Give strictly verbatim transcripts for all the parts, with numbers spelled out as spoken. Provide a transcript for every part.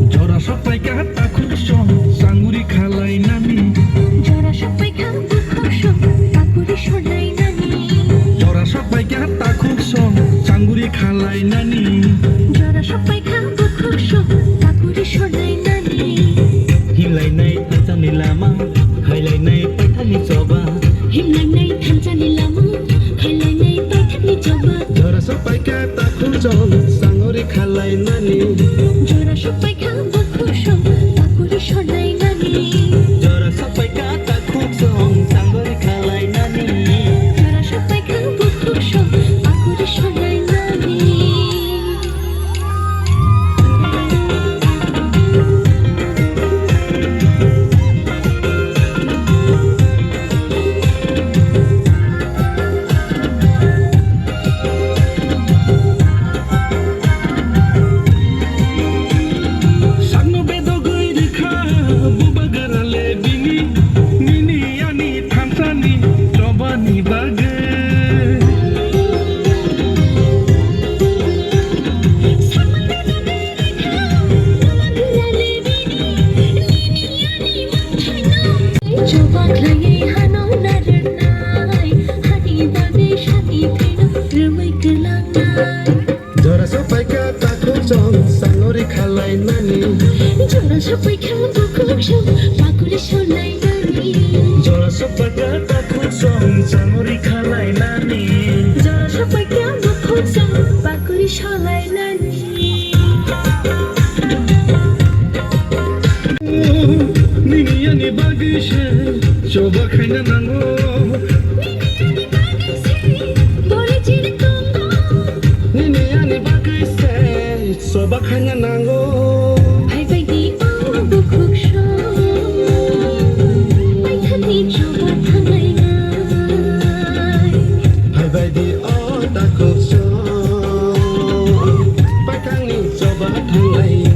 Jora sokpaikha takhuk song sanguri khalainani. Jora sokpaikha bukhuk song pakuri solainani. Jora sokpaikha takhuk song sanguri khalainani. Jora sokpaikha bukhuk song pakuri solainani. Himlainai thansani lama, khailainai paithani choba. Himlainai thansani lama, khailainai paithani choba. Jora sokpaikha takhuk song sanguri khalainani. Jora sokpaikha bukhuk song pakuri solainani. Jora sokpaikha takhuk song sanguri khalainani. Jora sokpaikha bukhuk song pakuri solainani. Sakno bedogwi rikha bubagra le bini, nini ani thansani chobani bagwi. Jora sokpaikha takhuk song sanguri khalainani. Jora sokpaikha bukhuk song pakuri solainani. Jora sokpaikha takhuk song sanguri khalainani. Jora sokpaikha bukhuk song pakuri solainani. Nini ani bagwi se choba khaina nango. Nini ani bagwi se bori chiri tongo. Nini ani bagwi se choba khaina nango. Phaibai di o bukhuk song, paithani choba thanglainai. Phaibai di o takhuk song, paithani choba thanglainai.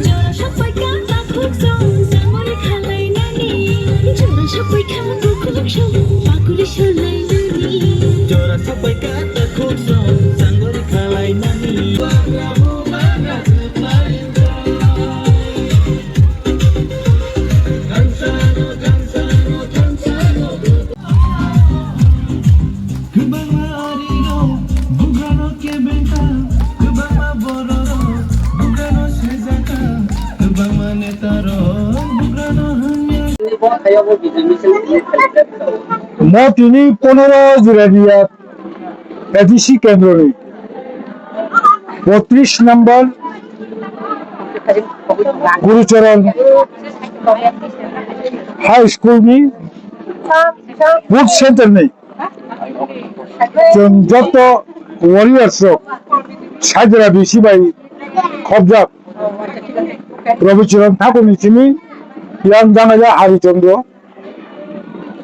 Jora sokpaikha takhuk song sanguri khalainani. Jora sokpaikha bukhuk song pakuri solainani. Jora sokpaikha takhuk song sanguri khalainani. Kwbangma arirok bugrano kebengkha, kwbangma bororok bugrano sejaka, kwbangma netarok bugrano hamya. Mo tini ponero Jirania A D C kendroni botris number Gurucharan High School ni Food Center ni chwng joto warriors rok Saidra B C bai khobjak Rabicharan Thakur ni simi Yang Jangala Harichandra,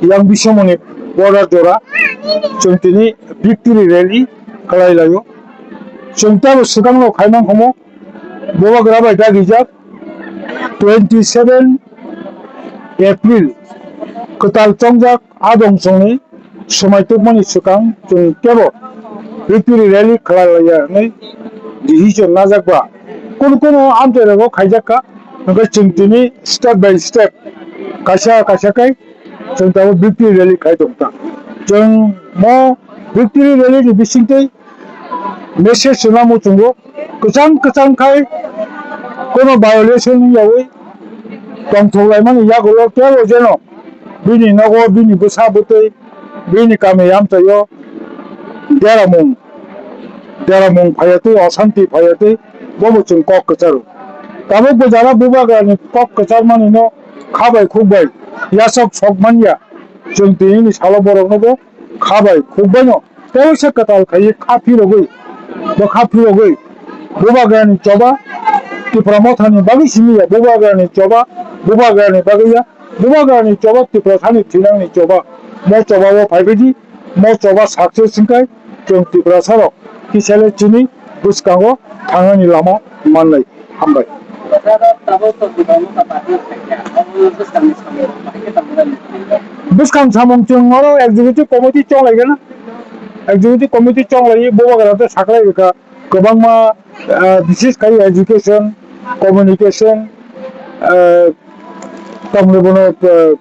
yang Bishamoni border jora, chwng tini victory rally khlai laio. Chwng tabo swkang no khaimang khomo, Bubagra bai dagijak twenty seven April kwtal chongjak adong chongni swmai tubmani swkang chwng tebo victory rally khlai laiya hwnwi decision najak ba. Kunu kunu amchai rogo khaijak kha, hwnkhe chwng tini step by step kaisa kaisa khai chwng tabuk victory rally khai tong kha. Chwng mo victory rally ni bisingtwi message swnamo chwngo kwchang kwchang khai kono violation wngyawi tongthok laimani yagulo tebo jeno bini nogo, bini bwsa bwtwi, bini kami amchaio deramung deramung phaiya twi, osanti phaiya twi, bobo chwng kok kwcharo. Tabuk bo jara Bubagrani kok kwcharmani no kha bai khuk bai yasok sok manya, chwng tini ni salo borok no bo kha bai khuk bai no tei se kwtal khaiwi kha phirogwi, bo kha phirogwi Bubagrani choba Tipra Mothani bagwi simi ya, Bubagrani choba Bubagrani bagwi ya, Bubagrani choba Tiprasani thwinangni choba, mo choba o phaibai di. Mo choba success wngkhe chwng Tiprasarok kisale chini bwskango thangnani lama mannai. Hambai. Bwskang samung chwng oro executive committee chonglai gana. Executive committee chonglai Bubagra tei saklai rwkha. Kwbangma, ah, bises khai education, communication, ah, tamni bono, ah,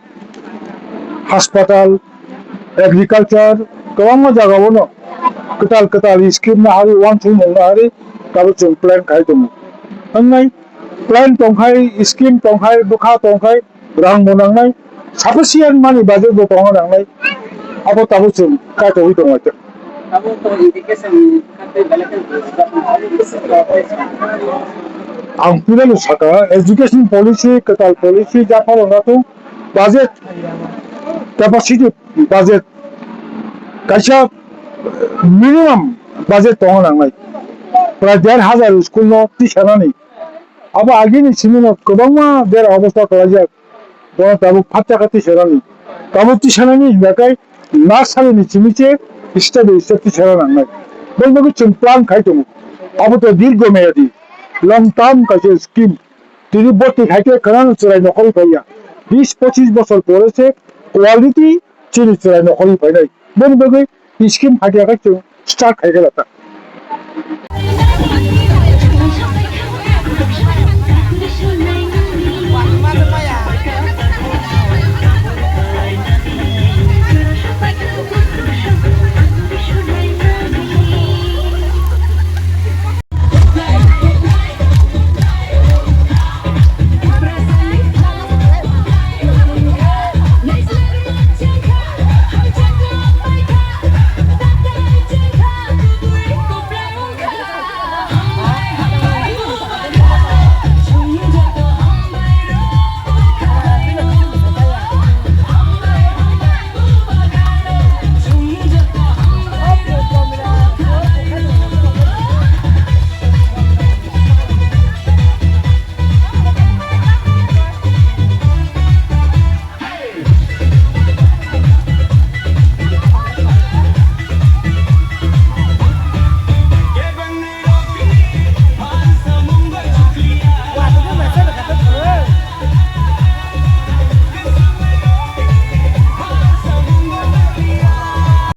hospital, agriculture, kwbangma jaga bono kwtal kwtal scheme no hari, uansukmung no hari, tabuk chwng plan khai tongo. Wngnai plan tongkhai, scheme tongkhai, bwkha tongkhai, rang bo nangnai, sufficient money budget bo tongna nangnai, abo tabuk chwng kaitogwi tongo. Abo to education khatwi belai khe ang pinano saka, education policy, kwtal policy, japhano natung budget, capacity budget, kaisa minimum budget tongna nangnai, prai der hazar school no tisanani, abo agini simi no kwbangma bera obostha kwlaijak. Bono tabuk phat chakha tisanani. Tabuk tisanani hingkha khe nursery ni simi se step by step tisana nangnai. Boni bagwi chwng plan khai tongo. Abo to dirgo meyadi, long term kaisa scheme. Tini boti khai khe kwrwng chwrai nokhorwi phaiya. Bis pochis bosor pore se quality chini chwrai nokhorwi phainai. Boni bagwi scheme phaikha khe chwng start khai khe lata.